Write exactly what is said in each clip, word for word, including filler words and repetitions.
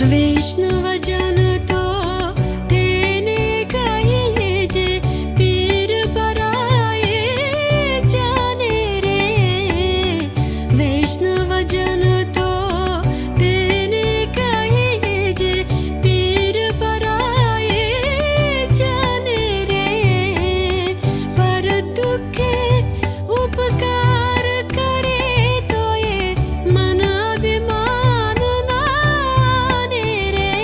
वैष्णव जन तो तेने कहे जे पीर पराए जाने रे। वैष्णव जन तो तेने कहे जे पीर पराए जाने रे। पर दुखे उपकार करे तो ये मन अभिमान नाने रे।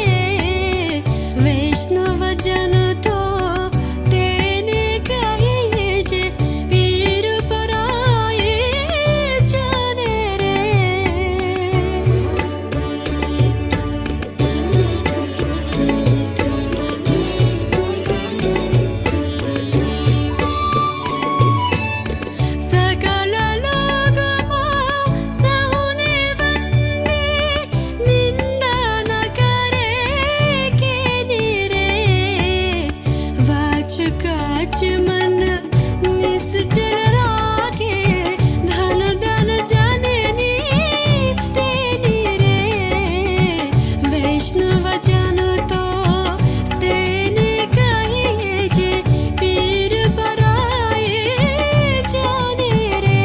वैष्णव जन तो तेने कहे जे पीर पराए जाने रे। सकल लोग मा सहुने वंदे, निंदा न करे केनी रे। वाच काच मन निश्चल राखे, धन धन जाने नी तेनी रे। वैष्णव जन तो तेने कहे जे पीर पराए जाने रे।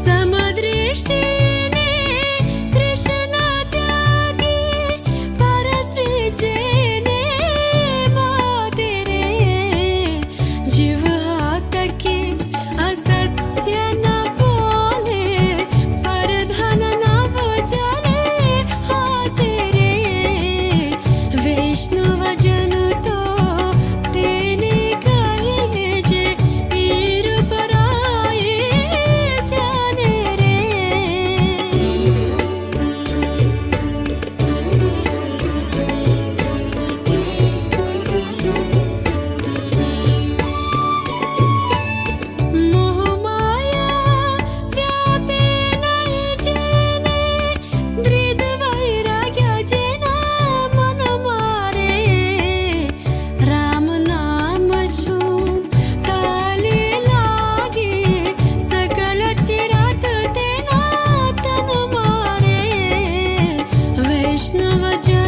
समदृष्टि ने तृष्णा त्यागी, परस्त्री जेने माते रे। जीव हातके असत्य न बोले, पर धन न बजाले हाते रे। वैष्णव जन तो तेने कहे जे पीर पराए जाने रे। मोह माया व्यापे नहीं जेने, दृढ़ वैराग्य जेना मन मारे। राम नाम सुन ताली लागे, सकल तीरथ तेना तन मारे। वैष्णव जन